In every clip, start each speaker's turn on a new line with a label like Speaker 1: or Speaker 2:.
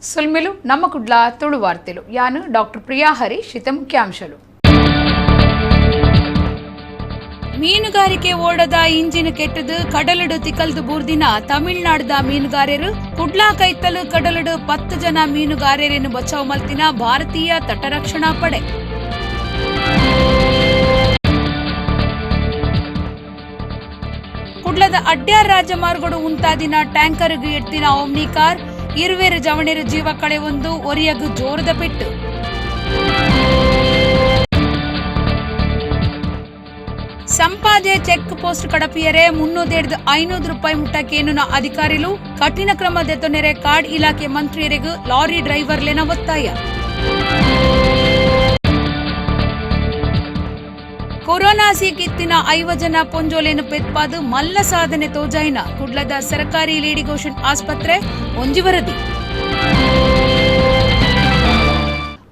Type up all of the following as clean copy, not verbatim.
Speaker 1: ಸೊಲ್ಮೆಲು ನಮ್ಮ ಕುಡ್ಲ ತುಳು ವಾರ್ತೆಲು. ಯಾನು ಡಾಕ್ಟರ್ ಪ್ರಿಯಾ ಹರೀಶ್. ಇತ್ತೆ ಮುಖ್ಯಾಂಶಲು. ಮೀನುಗಾರಿಕೆ ಓಡದ ಇಂಜಿನ್ ಕೆಟ್ಟದು ಕಡಲುಡು ತಿಕಲ್ದು ಬೂರ್ದಿನ ತಮಿಳ್ನಾಡುದ ಮೀನುಗಾರರು. ಕುಡ್ಲಾ ಕೈತಲು ಕಡಲುಡು 10 ಜನ ಮೀನುಗಾರರನ್ನು ಬಚಾವ್ ಮಲ್ತಿನ ಭಾರತೀಯ ತಟರಕ್ಷಣಾ ಪಡೆ. ಕುಡ್ಲದ ಅಡ್ಯಾರ್ ರಾಜಮಾರ್ಗಡು ಉಂತಾದಿನ ಟ್ಯಾಂಕರ್ಗ್ ಎಡ್ತಿನ ಓಮ್ನಿ ಕಾರ್. ಇರುವೆರು ಜವಣೆರು ಜೀವ ಕಳೆವೊಂದು ಒರಿಯಗು ಜೋರದ ಪೆಟ್ಟು. ಸಂಪಾಜೆ ಚೆಕ್ ಪೋಸ್ಟ್ ಕಡಪಿಯರೆ 300-500 ರೂಪಾಯಿ ಮುಟ್ಟಕೇನುನ ಅಧಿಕಾರಿಲು. ಕಠಿಣ ಕ್ರಮ ದೆತೊನೆರೆ ಕಾರ್ಡ್ ಇಲಾಖೆ ಮಂತ್ರಿಯರಿಗೂ ಲಾರಿ ಡ್ರೈವರ್ಲೆನ ಒತ್ತಾಯ. ಕೊರೋನಾ ಸೀಕಿತ್ತಿನ 50 ಜನ ಪೊಂಜೋಲೇನು ಪೆತ್ಪಾದು ಮಲ್ಲ ಸಾಧನೆ ತೋಜಾಯಿನ ಕುಡ್ಲದ ಸರ್ಕಾರಿ ಲೇಡಿ ಗೋಷನ್ ಆಸ್ಪತ್ರೆ. ಒಂಜಿ ವರದಿ.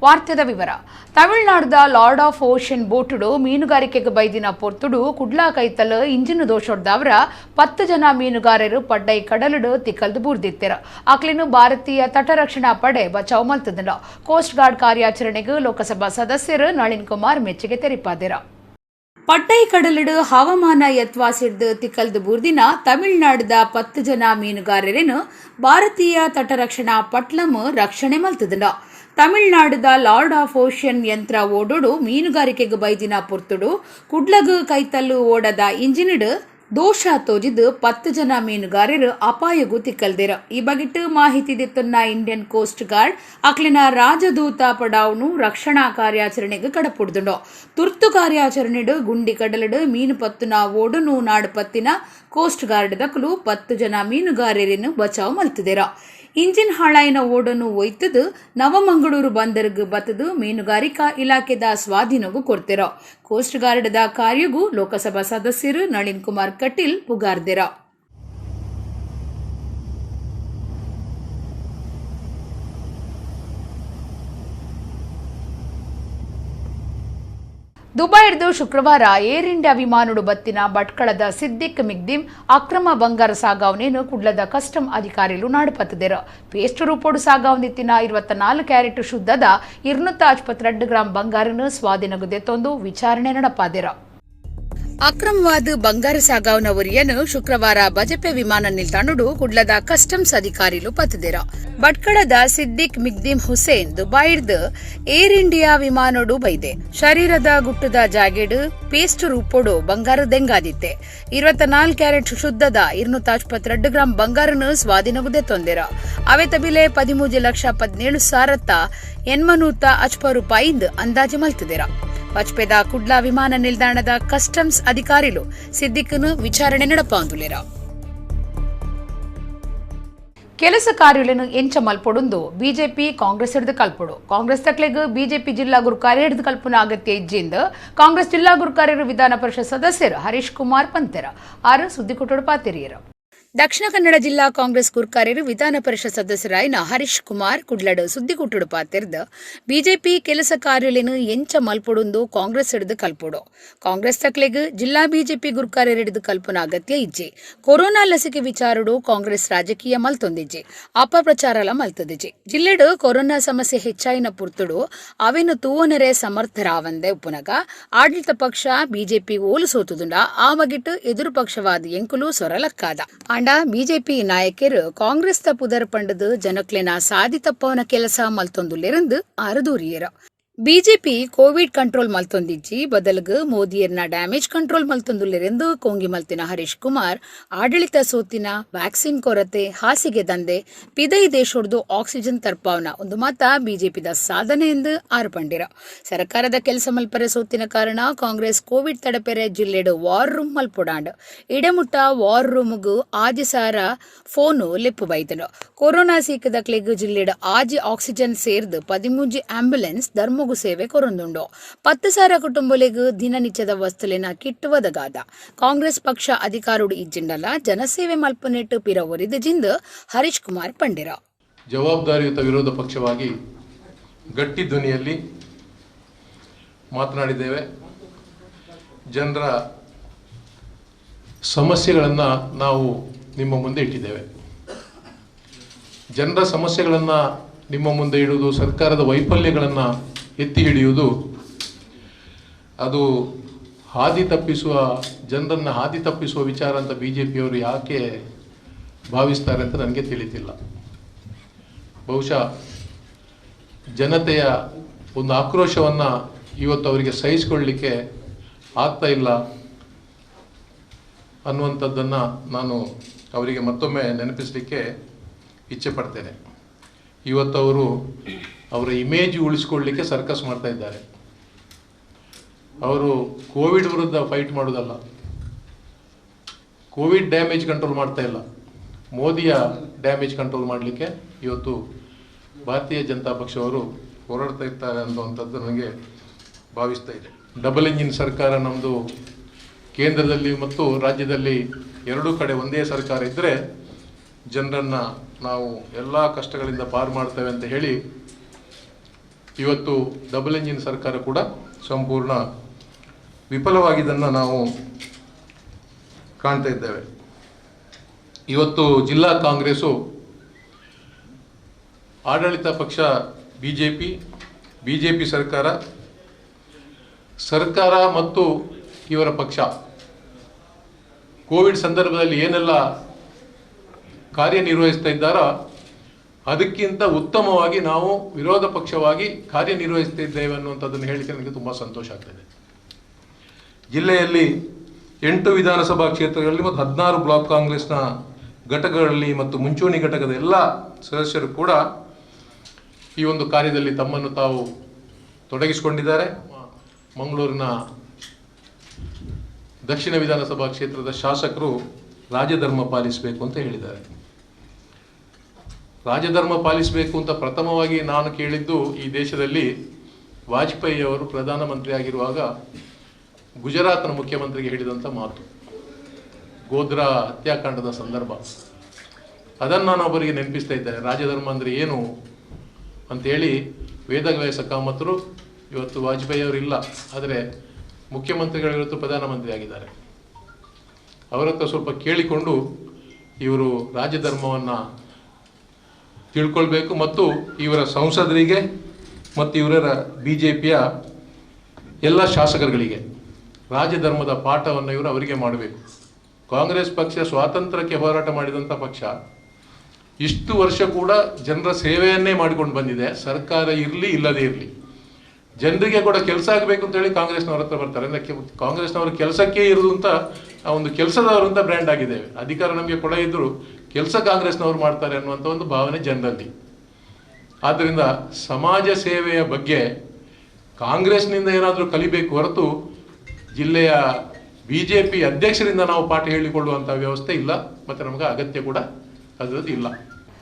Speaker 1: ವಾರ್ತೆದ ವಿವರ. ತಮಿಳುನಾಡುದ ಲಾರ್ಡ್ ಆಫ್ ಓಷನ್ ಬೋಟುಡು ಮೀನುಗಾರಿಕೆಗೆ ಬೈದಿನ ಪೊರ್ತುಡು ಕುಡ್ಲಾ ಕೈತಲ್ ಇಂಜಿನ್ ದೋಷೊಡ್ದವರ 10 ಜನ ಮೀನುಗಾರರು ಪಡ್ಡೈ ಕಡಲುಡು ತಿಕ್ಕಲ್ದು ಬೂರ್ದಿತ್ತೆರ್. ಅಕ್ಲೆನು ಭಾರತೀಯ ತಟರಕ್ಷಣಾ ಪಡೆ ಬಚಾವ್ ಮಲ್ತದಂಡ. ಕೋಸ್ಟ್ ಗಾರ್ಡ್ ಕಾರ್ಯಾಚರಣೆಗೆ ಲೋಕಸಭಾ ಸದಸ್ಯರು ನಳಿನ್ ಕುಮಾರ್ ಮೆಚ್ಚುಗೆ ತೆರಿಪಾದೆರ್. ಪಡ್ಡೈ ಕಡಲುಡು ಹವಾಮಾನ ಯತ್ವಾಸಿಡ್ದು ತಿಕ್ಕಲ್ದು ಬೂರ್ದಿನ ತಮಿಳುನಾಡುದ 10 ಜನ ಮೀನುಗಾರರನ್ನು ಭಾರತೀಯ ತಟರಕ್ಷಣಾ ಪಟ್ಲಂ ರಕ್ಷಣೆ ಮಲ್ತದಂಡ. ತಮಿಳುನಾಡುದ ಲಾರ್ಡ್ ಆಫ್ ಓಷನ್ ಯಂತ್ರ ಓಡೋಡು ಮೀನುಗಾರಿಕೆಗೆ ಬೈದಿನ ಪೊರ್ತುಡು ಕುಡ್ಲಗು ಕೈತಲ್ಲು ಓಡದ ಇಂಜಿನಿಡ್ ದೋಷ ತೋಜಿದ್ದು 10 ಜನ ಮೀನುಗಾರರು ಅಪಾಯಗೂ ತಿಕ್ಕಲ್ದಿರ. ಈ ಬಗೆಟ್ ಮಾಹಿತಿ ದಿತ್ತನ್ನ ಇಂಡಿಯನ್ ಕೋಸ್ಟ್ ಗಾರ್ಡ್ ಅಕ್ಲಿನ ರಾಜದೂತ ಪಡಾವ್ನು ರಕ್ಷಣಾ ಕಾರ್ಯಾಚರಣೆಗೆ ಕಡಪುಡ್ದುಂಡು. ತುರ್ತು ಕಾರ್ಯಾಚರಣೆಡು ಗುಂಡಿ ಕಡಲಡು ಮೀನು ಪತ್ತುನ ಓಡುನು ನಾಡು ಪತ್ತಿನ ಕೋಸ್ಟ್ ಗಾರ್ಡ್ ದಕಲು 10 ಜನ ಮೀನುಗಾರರನ್ನು ಬಚಾವ್ ಮಲ್ತಿದಿರ. ಇಂಜಿನ್ ಹಾಳಾಯಿನ ಓಡನ್ನು ಒಯ್ತದು ನವಮಂಗಳೂರು ಬಂದರ್ಗ್ ಬತ್ತದು ಮೀನುಗಾರಿಕಾ ಇಲಾಖೆದ ಸ್ವಾಧೀನಗೂ ಕೊಡ್ತಿರೋ. ಕೋಸ್ಟ್ ಗಾರ್ಡ್ದ ಕಾರ್ಯಗೂ ಲೋಕಸಭಾ ಸದಸ್ಯರು ನಳಿನ್ ಕುಮಾರ್ ಕಟೀಲ್ ಪುಗಾರ್ದಿರ. ದುಬೈಡ್ದು ಶುಕ್ರವಾರ ಏರ್ ಇಂಡಿಯಾ ವಿಮಾನಡು ಬತ್ತಿನ ಭಟ್ಕಳದ ಸಿದ್ದಿಕ್ ಮಿಗ್ದಿಂ ಅಕ್ರಮ ಬಂಗಾರ ಸಾಗಾವಣೆಯನ್ನು ಕುಡ್ಲದ ಕಸ್ಟಮ್ ಅಧಿಕಾರಿಲು ನಾಡುಪತ್ತದಿರು. ಪೇಸ್ಟ್ ರೂಪೋಡು ಸಾಗಾವಣಿತ್ತಿನ 24 ಕ್ಯಾರೆಟ್ ಶುದ್ಧದ 252 ಗ್ರಾಂ ಬಂಗಾರನು ಸ್ವಾಧೀನಗುದೆತ್ತೊಂದು ವಿಚಾರಣೆ ನಡಪಾದಿರ. ಅಕ್ರಮವಾದ ಬಂಗಾರ ಸಾಗಾವನ ಒರಿಯನ್ನು ಶುಕ್ರವಾರ ಬಜಪೆ ವಿಮಾನ ನಿಲ್ದಾಣಡು ಕುಡ್ಲದ ಕಸ್ಟಮ್ಸ್ ಅಧಿಕಾರಿಲು ಪತ್ತದಿರ. ಭಟ್ಕಳದ ಸಿದ್ದಿಕ್ ಮಿಗ್ದಿಂ ಹುಸೇನ್ ದುಬೈರ್ದ್ ಏರ್ ಇಂಡಿಯಾ ವಿಮಾನೋಡು ಬೈದೆ. ಶರೀರದ ಗುಟ್ಟದ ಜಾಗೆಡ್ ಪೇಸ್ಟ್ ರೂಪೋಡು ಬಂಗಾರ ದೆಂಗಾದಿತ್ತೆ. 24 ಕ್ಯಾರೆಟ್ ಶುದ್ಧದ 252 ಗ್ರಾಂ ಬಂಗಾರನು ಸ್ವಾಧೀನಗುದೆ ತೊಂದಿರ. ಅವೆ ತಬಿಲೆ 13,17,850 ರೂಪಾಯಿಂದ ಅಂದಾಜು ಮಲ್ತಿದಿರ. ಬಜ್ಪೆದ ಕುಡ್ಲಾ ವಿಮಾನ ನಿಲ್ದಾಣದ ಕಸ್ಟಮ್ಸ್ ಅಧಿಕಾರಿಲು ಸಿದ್ದಿಕ್ನು ವಿಚಾರಣೆ ನಡಪಾಂದುಲೇರ. ಕೆಲಸ ಕಾರ್ಯಗಳನ್ನು ಎಂಚ ಮಲ್ಪೊಡುಂದು ಬಿಜೆಪಿ ಕಾಂಗ್ರೆಸ್ ಹಿಡಿದು ಕಲ್ಪೊಡು. ಕಾಂಗ್ರೆಸ್ ತಕ್ಲೆಗ್ ಬಿಜೆಪಿ ಜಿಲ್ಲಾ ಗುರುಕಾರ್ಯ ಹಿಡಿದು ಕಲ್ಪುನ ಅಗತ್ಯ ಇಜ್ಜಿಂದ ಕಾಂಗ್ರೆಸ್ ಜಿಲ್ಲಾ ಗುರುಕಾರ್ಯರು ವಿಧಾನ ಪರಿಷತ್ ಸದಸ್ಯರು ಹರೀಶ್ ಕುಮಾರ್ ಪಂತೆರ. ಆರು ಸುದ್ದಿಕುಟುಡು ಪಾತಿರಿಯರು. ದಕ್ಷಿಣ ಕನ್ನಡ ಜಿಲ್ಲಾ ಕಾಂಗ್ರೆಸ್ ಗುರ್ಕಾರ್ಯರು ವಿಧಾನ ಪರಿಷತ್ ಸದಸ್ಯರಾಯಿನ ಹರೀಶ್ ಕುಮಾರ್ ಕುಡ್ಲಡು ಸುದ್ದಿಕುಟ್ಟುಡು ಪಾತೆರ್ದ್, ಬಿಜೆಪಿ ಕೆಲಸ ಕಾರ್ಯಲೇನು ಎಂಚ ಮಲ್ಪೊಡುಂದು ಕಾಂಗ್ರೆಸ್ ಹಿಡಿದು ಕಲ್ಪೊಡು. ಕಾಂಗ್ರೆಸ್ ತಕ್ಲೆಗ್ ಜಿಲ್ಲಾ ಬಿಜೆಪಿ ಗುರ್ಕಾರ್ಯರು ಹಿಡಿದು ಕಲ್ಪುನ ಅಗತ್ಯ ಇಜ್ಜಿ. ಕೊರೋನಾ ಲಸಿಕೆ ವಿಚಾರಡು ಕಾಂಗ್ರೆಸ್ ರಾಜಕೀಯ ಮಲ್ತೊಂದಿಜ್ಜಿ, ಅಪಪ್ರಚಾರಲ ಮಲ್ತದಿಜ್ಜಿ. ಜಿಲ್ಲೆಡು ಕೊರೋನಾ ಸಮಸ್ಯೆ ಹೆಚ್ಚಾಯಿನ ಪುರ್ತುಡು ಅವೆನು ತೂವನರೆ ಸಮರ್ಥರಾವಂದೆ ಉಪ್ಪುನಗ ಆಡಳಿತ ಪಕ್ಷ ಬಿಜೆಪಿ ಓಲು ಸೋತುದುಂಡ ಆ ಬಗೆಟ್ ಎದುರು ಪಕ್ಷವಾದ ಎಂಕುಲು ಸೊರಲಕ್ಕಾದ. ಆಂಡ ಬಿಜೆಪಿ ನಾಯಕರು ಕಾಂಗ್ರೆಸ್ ದ ಪುದರ್ ಪಂಡದು ಜನಕ್ಲೆನ ಸಾದಿ ತಪ್ಪವನ ಕೆಲಸ ಮಲ್ತೊಂದುಲ್ಲೆರಂದು ಆರದೂರಿಯರು. ಬಿಜೆಪಿ ಕೋವಿಡ್ ಕಂಟ್ರೋಲ್ ಮಲ್ತೊಂದಿಜ್ಜಿ, ಬದಲ್ಗ್ ಮೋದಿಯರ್ನ ಡ್ಯಾಮೇಜ್ ಕಂಟ್ರೋಲ್ ಮಲ್ತೊಂದುಲ್ಲೆರೆಂದು ಕೋಂಗಿ ಮಲ್ತಿನ ಹರೀಶ್ ಕುಮಾರ್, ಆಡಳಿತ ಸೋತಿನ, ವ್ಯಾಕ್ಸಿನ್ ಕೊರತೆ, ಹಾಸಿಗೆ ದಂಧೆ, ಪಿದೈ ದೇಶೊಡ್ದು ಆಕ್ಸಿಜನ್ ತರ್ಪಾವನ ಒಂದು ಮಾತ ಬಿಜೆಪಿದ ಸಾಧನೆ ಎಂದು ಆರು ಪಂಡಿರ. ಸರ್ಕಾರದ ಕೆಲಸ ಮಲ್ಪರೆ ಸೋತಿನ ಕಾರಣ ಕಾಂಗ್ರೆಸ್ ಕೋವಿಡ್ ತಡಪೆರೆ ಜಿಲ್ಲೆಡು ವಾರ್ ರೂಮ್ ಮಲ್ಪೊಡಾಂಡ್. ಇಡೆಮುಟ್ಟ ವಾರ್ ರೂಮ್ಗ್ ಆಜಿ ಸಾರ ಫೋನು ಲೆಪ್ಪು ಬೈದನು. ಕೊರೋನಾ ಸೀಕದಕ್ಲೆಗ್ ಜಿಲ್ಲೆಡು ಆಜಿ ಆಕ್ಸಿಜನ್ ಸೇರ್ದು 13 ಆಂಬ್ಯುಲೆನ್ಸ್ ಧರ್ಮಗು ಸೇವೆ ಕೊರೊಂದುಂಡು. 10,000 ಕುಟುಂಬಲೆಗ್ ದಿನನಿತ್ಯದ ವಸ್ತುಲೆನ ಕಿಟ್ಟುವದಗಾದ. ಕಾಂಗ್ರೆಸ್ ಪಕ್ಷ ಅಧಿಕಾರುಡು ಇಜ್ಜಿಂಡಲ ಜನಸೇವೆ ಮಲ್ಪನೆಟ್ಟು ಪಿರ ಒರಿದ ಜಿಂದ್ ಹರೀಶ್ ಕುಮಾರ್ ಪಂಡಿರ.
Speaker 2: ಜವಾಬ್ದಾರಿಯುತ ವಿರೋಧ ಪಕ್ಷವಾಗಿ ಗಟ್ಟಿ ಧ್ವನಿಯಲ್ಲಿ ಮಾತನಾಡಿದ್ದೇವೆ. ಜನರ ಸಮಸ್ಯೆಗಳನ್ನು ನಾವು ನಿಮ್ಮ ಮುಂದೆ ಇಟ್ಟಿದ್ದೇವೆ. ಜನರ ಸಮಸ್ಯೆಗಳನ್ನು ನಿಮ್ಮ ಮುಂದೆ ಇಡುವುದು, ಸರ್ಕಾರದ ವೈಫಲ್ಯಗಳನ್ನು ಎತ್ತಿ ಹಿಡಿಯುವುದು, ಅದು ಹಾದಿ ತಪ್ಪಿಸುವ, ಜನರನ್ನು ಹಾದಿ ತಪ್ಪಿಸುವ ವಿಚಾರ ಅಂತ ಬಿ ಜೆ ಪಿಯವರು ಯಾಕೆ ಭಾವಿಸ್ತಾರೆ ಅಂತ ನನಗೆ ತಿಳಿತಿಲ್ಲ. ಬಹುಶಃ ಜನತೆಯ ಒಂದು ಆಕ್ರೋಶವನ್ನು ಇವತ್ತು ಅವರಿಗೆ ಸಹಿಸಿಕೊಳ್ಳಲಿಕ್ಕೆ ಆಗ್ತಾ ಇಲ್ಲ ಅನ್ನುವಂಥದ್ದನ್ನು ನಾನು ಅವರಿಗೆ ಮತ್ತೊಮ್ಮೆ ನೆನಪಿಸಲಿಕ್ಕೆ ಇಚ್ಛೆ ಪಡ್ತೇನೆ. ಇವತ್ತು ಅವರು ಅವರ ಇಮೇಜ್ ಉಳಿಸ್ಕೊಳ್ಳಲಿಕ್ಕೆ ಸರ್ಕಸ್ ಮಾಡ್ತಾ ಇದ್ದಾರೆ. ಅವರು ಕೋವಿಡ್ ವಿರುದ್ಧ ಫೈಟ್ ಮಾಡೋದಲ್ಲ, ಕೋವಿಡ್ ಡ್ಯಾಮೇಜ್ ಕಂಟ್ರೋಲ್ ಮಾಡ್ತಾ ಇಲ್ಲ, ಮೋದಿಯ ಡ್ಯಾಮೇಜ್ ಕಂಟ್ರೋಲ್ ಮಾಡಲಿಕ್ಕೆ ಇವತ್ತು ಭಾರತೀಯ ಜನತಾ ಪಕ್ಷವರು ಹೋರಾಡ್ತಾ ಇರ್ತಾರೆ ಅನ್ನುವಂಥದ್ದು ನನಗೆ ಭಾವಿಸ್ತಾ ಇದೆ. ಡಬಲ್ ಇಂಜಿನ್ ಸರ್ಕಾರ ನಮ್ಮದು ಕೇಂದ್ರದಲ್ಲಿ ಮತ್ತು ರಾಜ್ಯದಲ್ಲಿ ಎರಡೂ ಕಡೆ ಒಂದೇ ಸರ್ಕಾರ ಇದ್ದರೆ ಜನರನ್ನು ನಾವು ಎಲ್ಲ ಕಷ್ಟಗಳಿಂದ ಪಾರು ಮಾಡ್ತೇವೆ ಅಂತ ಹೇಳಿ ಇವತ್ತು ಡಬಲ್ ಇಂಜಿನ್ ಸರ್ಕಾರ ಕೂಡ ಸಂಪೂರ್ಣ ವಿಫಲವಾಗಿದ್ದನ್ನು ನಾವು ಕಾಣ್ತಾ ಇದ್ದೇವೆ. ಇವತ್ತು ಜಿಲ್ಲಾ ಕಾಂಗ್ರೆಸ್ಸು ಆಡಳಿತ ಪಕ್ಷ ಬಿಜೆಪಿ ಸರ್ಕಾರ ಸರ್ಕಾರ ಮತ್ತು ಇವರ ಪಕ್ಷ ಕೋವಿಡ್ ಸಂದರ್ಭದಲ್ಲಿ ಏನೆಲ್ಲ ಕಾರ್ಯನಿರ್ವಹಿಸ್ತಾ ಇದ್ದಾರೋ ಅದಕ್ಕಿಂತ ಉತ್ತಮವಾಗಿ ನಾವು ವಿರೋಧ ಪಕ್ಷವಾಗಿ ಕಾರ್ಯನಿರ್ವಹಿಸ್ತಾ ಇದ್ದೇವೆ ಅನ್ನುವಂಥದ್ದನ್ನು ಹೇಳಿಕೆ ನನಗೆ ತುಂಬ ಸಂತೋಷ ಆಗ್ತಾಯಿದೆ. ಜಿಲ್ಲೆಯಲ್ಲಿ 8 ವಿಧಾನಸಭಾ ಕ್ಷೇತ್ರಗಳಲ್ಲಿ ಮತ್ತು 16 ಬ್ಲಾಕ್ ಕಾಂಗ್ರೆಸ್ನ ಘಟಕಗಳಲ್ಲಿ ಮತ್ತು ಮುಂಚೂಣಿ ಘಟಕದ ಎಲ್ಲ ಸದಸ್ಯರು ಕೂಡ ಈ ಒಂದು ಕಾರ್ಯದಲ್ಲಿ ತಮ್ಮನ್ನು ತಾವು ತೊಡಗಿಸಿಕೊಂಡಿದ್ದಾರೆ. ಮಂಗಳೂರಿನ ದಕ್ಷಿಣ ವಿಧಾನಸಭಾ ಕ್ಷೇತ್ರದ ಶಾಸಕರು ರಾಜಧರ್ಮ ಪಾಲಿಸಬೇಕು ಅಂತ ಹೇಳಿದ್ದಾರೆ. ರಾಜಧರ್ಮ ಪಾಲಿಸಬೇಕು ಅಂತ ಪ್ರಥಮವಾಗಿ ನಾನು ಕೇಳಿದ್ದು ಈ ದೇಶದಲ್ಲಿ ವಾಜಪೇಯಿ ಅವರು ಪ್ರಧಾನಮಂತ್ರಿ ಆಗಿರುವಾಗ ಗುಜರಾತ್ನ ಮುಖ್ಯಮಂತ್ರಿಗೆ ಹೇಳಿದಂಥ ಮಾತು, ಗೋಧ್ರಾ ಹತ್ಯಾಕಾಂಡದ ಸಂದರ್ಭ. ಅದನ್ನು ನಾನು ಒಬ್ಬರಿಗೆ ನೆನಪಿಸ್ತಾ ಇದ್ದೇನೆ. ರಾಜಧರ್ಮ ಅಂದರೆ ಏನು ಅಂಥೇಳಿ ವೇದವ್ಯಾಸ ಕಾಮತರು, ಇವತ್ತು ವಾಜಪೇಯಿ ಅವರು ಇಲ್ಲ, ಆದರೆ ಮುಖ್ಯಮಂತ್ರಿಗಳು ಇವತ್ತು ಪ್ರಧಾನಮಂತ್ರಿ ಆಗಿದ್ದಾರೆ, ಅವರ ಹತ್ರ ಸ್ವಲ್ಪ ಕೇಳಿಕೊಂಡು ಇವರು ರಾಜಧರ್ಮವನ್ನು ತಿಳ್ಕೊಳ್ಬೇಕು ಮತ್ತು ಇವರ ಸಂಸದರಿಗೆ ಮತ್ತು ಇವರ ಬಿ ಜೆ ಪಿಯ ಎಲ್ಲ ಶಾಸಕರುಗಳಿಗೆ ರಾಜಧರ್ಮದ ಪಾಠವನ್ನು ಇವರು ಅವರಿಗೆ ಮಾಡಬೇಕು. ಕಾಂಗ್ರೆಸ್ ಪಕ್ಷ ಸ್ವಾತಂತ್ರ್ಯಕ್ಕೆ ಹೋರಾಟ ಮಾಡಿದಂಥ ಪಕ್ಷ, ಇಷ್ಟು ವರ್ಷ ಕೂಡ ಜನರ ಸೇವೆಯನ್ನೇ ಮಾಡಿಕೊಂಡು ಬಂದಿದೆ. ಸರ್ಕಾರ ಇರಲಿ ಇಲ್ಲದೇ ಇರಲಿ ಜನರಿಗೆ ಕೂಡ ಕೆಲಸ ಆಗಬೇಕು ಅಂತೇಳಿ ಕಾಂಗ್ರೆಸ್ನವ್ರ ಹತ್ರ ಬರ್ತಾರೆ. ಅಂದರೆ ಕಾಂಗ್ರೆಸ್ನವರು ಕೆಲಸಕ್ಕೆ ಇರೋದು ಅಂತ ಒಂದು ಕೆಲಸದವರು ಅಂತ ಬ್ರ್ಯಾಂಡ್ ಆಗಿದ್ದೇವೆ. ಅಧಿಕಾರ ನಮಗೆ ಕೊಡ ಇದ್ದರೂ ಕೆಲಸ ಕಾಂಗ್ರೆಸ್ನವರು ಮಾಡ್ತಾರೆ ಅನ್ನುವಂಥ ಒಂದು ಭಾವನೆ ಜನರಲ್ಲಿ. ಆದ್ದರಿಂದ ಸಮಾಜ ಸೇವೆಯ ಬಗ್ಗೆ ಕಾಂಗ್ರೆಸ್ನಿಂದ ಏನಾದರೂ ಕಲಿಬೇಕು ಹೊರತು ಜಿಲ್ಲೆಯ ಬಿ ಜೆ ಪಿ ಅಧ್ಯಕ್ಷರಿಂದ ನಾವು ಪಾಠ ಹೇಳಿಕೊಳ್ಳುವಂಥ ವ್ಯವಸ್ಥೆ ಇಲ್ಲ, ಮತ್ತು ನಮಗೆ ಅಗತ್ಯ ಕೂಡ ಅದರದ್ದು ಇಲ್ಲ.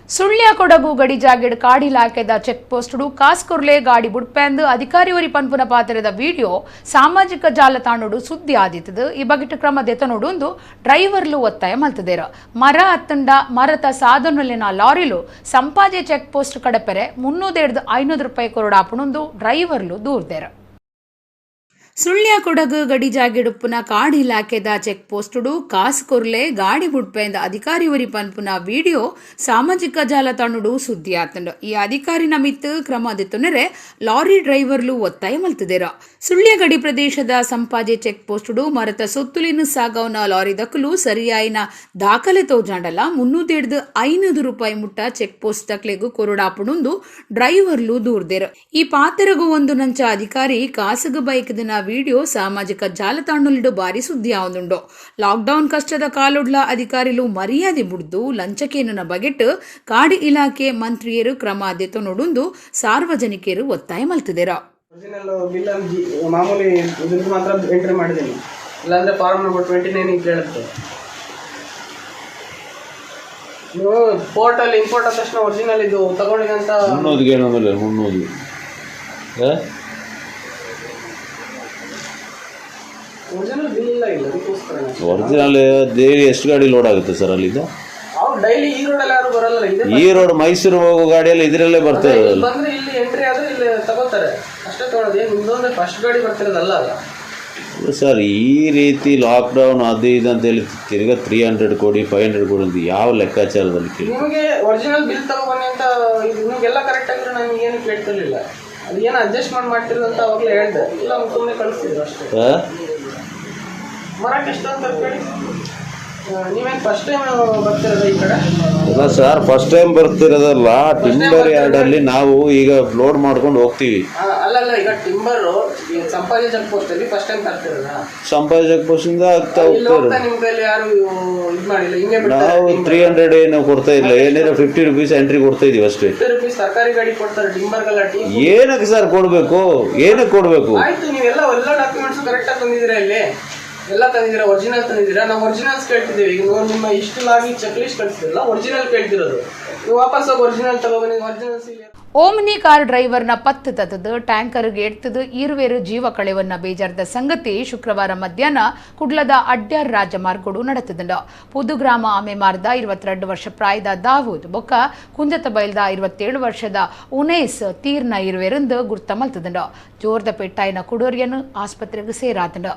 Speaker 1: ಸುಳ್ಯ ಕೊಡಗು ಗಡಿ ಜಾಗೆಡ್ ಕಾಡು ಇಲಾಖೆದ ಚೆಕ್ ಪೋಸ್ಟ್ಡು ಕಾಸ್ಕೊರ್ಲೆ ಗಾಡಿ ಬುಡ್ಪ್ಯಾಂದು ಅಧಿಕಾರಿ ಪನ್ಪುನ ಪಾತ್ರದ ವಿಡಿಯೋ ಸಾಮಾಜಿಕ ಜಾಲತಾಣಡು ಸುದ್ದಿ ಆದಿತ್ತದು. ಈ ಬಗೆಟ್ ಕ್ರಮ ದೆತನೊಡುಂದು ಡ್ರೈವರ್ಲು ಒತ್ತಾಯ ಮಲ್ತದೇರ. ಮರ ಅತ್ತಂಡ ಮರತ ಸಾಧನಲಿನ ಲಾರಿಲು ಸಂಪಾಜೆ ಚೆಕ್ ಪೋಸ್ಟ್ ಕಡಪೆರೆ 300-500 ರೂಪಾಯಿ ಕೊರಡಾಪುಣಂದು ಡ್ರೈವರ್ಲು ದೂರ್ದೇರ. ಸುಳ್ಯ ಕೊಡಗು ಗಡಿ ಜಾಗೆಡುಪ್ಪುನ ಕಾಡು ಇಲಾಖೆದ ಚೆಕ್ ಪೋಸ್ಟುಡು ಕಾಸು ಕೊರ್ಲೆ ಗಾಡಿ ಬುಡ್ಪೆಂದ ಅಧಿಕಾರಿ ಒರಿ ಪನ್ಪುನ ವಿಡಿಯೋ ಸಾಮಾಜಿಕ ಜಾಲತಾಣಡು ಸುದ್ದಿ ಆತಂಡು. ಈ ಅಧಿಕಾರಿನ ಮಿತ್ತು ಕ್ರಮ ದೆತ್ತೊನರೆ ಲಾರಿ ಡ್ರೈವರ್ಲು ಒತ್ತಾಯ ಮಲ್ತದೇರ. ಸುಳ್ಯ ಗಡಿ ಪ್ರದೇಶದ ಸಂಪಾಜೆ ಚೆಕ್ ಪೋಸ್ಟುಡು ಮರತ ಸೊತ್ತುಲಿನ ಸಾಗವನ ಲಾರಿ ದಕ್ಕಲು ಸರಿಯಾಯಿನ ದಾಖಲೆ ತೋಜಾಂಡಲ 300-500 ರೂಪಾಯಿ ಮುಟ್ಟ ಚೆಕ್ ಪೋಸ್ಟ್ ತಕ್ಲೆಗು ಕೊರಡಾಪುಣುಂದು ಡ್ರೈವರ್ಲು ದೂರ್ದೇರ. ಈ ಪಾತೆರಗು ಒಂದು ನಂಚ ಅಧಿಕಾರಿ ಕಾಸಗು ಬೈಕ್ದಿನ ವಿಡಿಯೋ ಸಾಮಾಜಿಕ ಜಾಲತಾಣಲಿಡು ಬಾರಿ ಸುದ್ದಿ ಆವೊಂದುಂಡು. ಲಾಕ್ಡೌನ್ ಕಷ್ಟದ ಕಾಲುಡ್ಲ ಅಧಿಕಾರಿಲು ಮರ್ಯಾದೆ ಬುಡ್ದು ಲಂಚಕೇನನ ಬಗೆಟ್ ಕಾಡು ಇಲಾಖೆ ಮಂತ್ರಿಯರು ಕ್ರಮ ದೆತೊನೊಡುಂದು ಸಾರ್ವಜನಿಕರು ಒತ್ತಾಯ ಮಲ್ತದೇರ.
Speaker 3: ಒರಿಜಿನಲ್ ಬಿಲ್ ಅಲ್ಲಿ ಮಾಮೂಲಿ ಇದ್ರದ್ದು ಮಾತ್ರ ಎಂಟ್ರಿ ಮಾಡಿದ್ದೀನಿ. ಇಲ್ಲಾಂದ್ರೆ ಫಾರ್ಮ್ ನಂಬರ್ 29 ಕೇಳುತ್ತೆ. ನೀವು ಪೋರ್ಟಲ್ಲಿ ಇಂಪೋರ್ಟ್ ಆದ ತಕ್ಷಣ ಒರಿಜಿನಲ್ ಇದು ತಗೊಂಡಿದಂತ
Speaker 4: 300 ಕೇಳೋದಿಲ್ಲ, 300.
Speaker 3: ಒರಿಜಿನಲ್ ಬಿಲ್ ಇಲ್ಲ ಇಲ್ಲ, ಅದಕ್ಕೋಸ್ಕರ.
Speaker 4: ಒರಿಜಿನಲ್ ಡೈಲಿ ಎಷ್ಟು ಗಾಡಿ ಲೋಡ್ ಆಗುತ್ತೆ ಸರ್ ಅಲ್ಲಿಂದ?
Speaker 3: ಅವ್ರು ಡೈಲಿ ಈ ರೋಡಲ್ಲಿ ಯಾರು ಬರಲ್ಲ, ಇದೆ.
Speaker 4: ಈ ರೋಡ್ ಮೈಸೂರು ಹೋಗೋ ಗಾಡಿಯಲ್ಲಿ ಇದರಲ್ಲೇ ಬರ್ತಾ
Speaker 3: ಇಲ್ಲಿ
Speaker 4: ಇರೋದಲ್ಲ.
Speaker 3: ಬಂದ್ರೆ ಇಲ್ಲಿ ಎಂಟ್ರಿ ಆದ್ರೆ ಇಲ್ಲಿ ತಗೋತಾರೆ ಅಷ್ಟೇ. ತಗೊಳ್ಳೋದು ಏನು ನಿಮ್ದೊಂದೇ ಫಸ್ಟ್ ಗಾಡಿ ಬರ್ತಿರೋದಲ್ಲ ಅಲ್ಲ.
Speaker 4: Sir, ಈ ರೀತಿ ಲಾಕ್ಡೌನ್ ಅದು ಇದು ಅಂತ ಹೇಳಿ ತಿರ್ಗಾ 300 ಕೋಟಿ 500 ಕೋಟಿ ಅಂತ ಯಾವ ಲೆಕ್ಕಾಚಾರದಲ್ಲಿ ಕೇಳಿ?
Speaker 3: ನಿಮಗೆ ಒರಿಜಿನಲ್ ಬಿಲ್ ತಗೊಬನ್ನಿ ಅಂತ ನಿಮಗೆಲ್ಲ ಕರೆಕ್ಟ್ ಆಗಿದ್ರೆ ನಾನು ಏನು ಕೇಳ್ತಿರ್ಲಿಲ್ಲ. ಅದು ಏನು ಅಡ್ಜಸ್ಟ್ಮೆಂಟ್ ಮಾಡ್ತಿರೋದು ಅಂತ ಅವಾಗಲೇ ಹೇಳಿದೆ. ಇಲ್ಲ ಸುಮ್ಮನೆ ಕಳಿಸ್ತಿದ್ರು ಅಷ್ಟೇ. ಮರಕ್ಕೆ ಎಷ್ಟು ಅಂತ ಕೇಳಿ. ನೀವೇನು ಫಸ್ಟ್ ಟೈಮ್ ಬರ್ತಿರೋದ ಈ ಕಡೆ?
Speaker 4: ಅಲ್ಲ sir, first time ಬರ್ತಿರೋದಲ್ಲ. Timber ಯಾರ್ಡಲ್ಲಿ ನಾವು ಈಗ ಲೋಡ್ ಮಾಡ್ಕೊಂಡು ಹೋಗ್ತೀವಿ.
Speaker 3: ಅಲ್ಲ ಅಲ್ಲ, ಈಗ ಟಿಂಬರು ಸಂಪಾಜಿ ಚೆಕ್ ಪೋಸ್ಟ್ ಅಲ್ಲಿ first time ತರ್ತಿರೋದ?
Speaker 4: Sampaje cheque post ಇಂದ ಆಗ್ತಾ
Speaker 3: ಇಲ್ಲಿ
Speaker 4: ಹೋಗ್ತಾರೆ.
Speaker 3: ಹೋಗ್ತಾ ನಿಮ್ ಕೈಲಿ ಯಾರು ಇದು ಮಾಡಿಲ್ಲ, ಹಿಂಗೆ ಬಿಡ್ತಾರೆ.
Speaker 4: ನಾವು 300 ಏನು ಕೊಡ್ತಾ ಇಲ್ಲ, ಏನಿಲ್ಲ 50 ರುಪೀಸ್ ಎಂಟ್ರಿ ಕೊಡ್ತಾ ಇದೀವಿ ಅಷ್ಟೇ.
Speaker 3: 50 ರುಪೀಸ್ ಸರ್ಕಾರಿ ಗಾಡಿ ಕೊಡ್ತಾರೆ ಟಿಂಬರ್ಗೆಲ್ಲ ಟೀ.
Speaker 4: ಏನಕ್ಕೆ ಸರ್ ಕೊಡಬೇಕು? ಏನಕ್ಕೆ ಕೊಡಬೇಕು?
Speaker 3: ಆಯ್ತು, ನೀವೆಲ್ಲ ಎಲ್ಲ ಡಾಕ್ಯುಮೆಂಟ್ಸ್ ಕರೆಕ್ಟ್ ಆಗಿ ತಂದಿದ್ದೀರಾ, ಇಲ್ಲಿ ಎಲ್ಲ ತಂದಿದ್ದೀರಾ, ಒರಿಜಿನಲ್ ತಂದಿದ್ದೀರಾ. ನಾವು ಒರಿಜಿನಲ್ಸ್ ಕೇಳ್ತಿದ್ದೀವಿ. ಈಗ ನೀವು ನಿಮ್ಮ ಇಷ್ಟಲಾಗಿ ಚೆಕ್ ಲಿಸ್ಟ್ ಕಳಿಸ್ತಿರಲ್ಲ, ಒರಿಜಿನಲ್ ಕೇಳ್ತಿರೋದು. ನೀವು ವಾಪಸ್ ಹೋಗಿ ಒರಿಜಿನಲ್ ತಗೊಬನ್ನಿ, ಒರಿಜಿನಲ್ಸ್ ಇಲ್ಲಿ.
Speaker 1: ಓಮ್ನಿ ಕಾರ್ ಡ್ರೈವರ್ನ ಪತ್ತು ತತ್ತದು ಟ್ಯಾಂಕರ್ಗೆ ಎಡ್ತದು ಈರುವೇರು ಜೀವ ಕಳೆವನ್ನ ಬೇಜಾರದ ಸಂಗತಿ ಶುಕ್ರವಾರ ಮಧ್ಯಾಹ್ನ ಕುಡ್ಲದ ಅಡ್ಯಾರ್ ರಾಜಮಾರ್ಗಡು ನಡೆತದಂಡ. ಪುದುಗ್ರಾಮ ಆಮೆಮಾರ್ದ 22 ವರ್ಷ ಪ್ರಾಯದ ದಾವೂದ್ ಬೊಕ್ಕ ಕುಂಜತ ಬೈಲ್ದ 27 ವರ್ಷದ ಉನೇಸ್ ತೀರ್ನ ಇರುವೆರೆಂದು ಗುರ್ತ ಮಲ್ತದಂಡ. ಜೋರ್ದ ಪೆಟ್ಟಾಯಿನ ಕುಡೋರಿಯನ್ನು ಆಸ್ಪತ್ರೆಗೆ ಸೇರಾತಂಡ.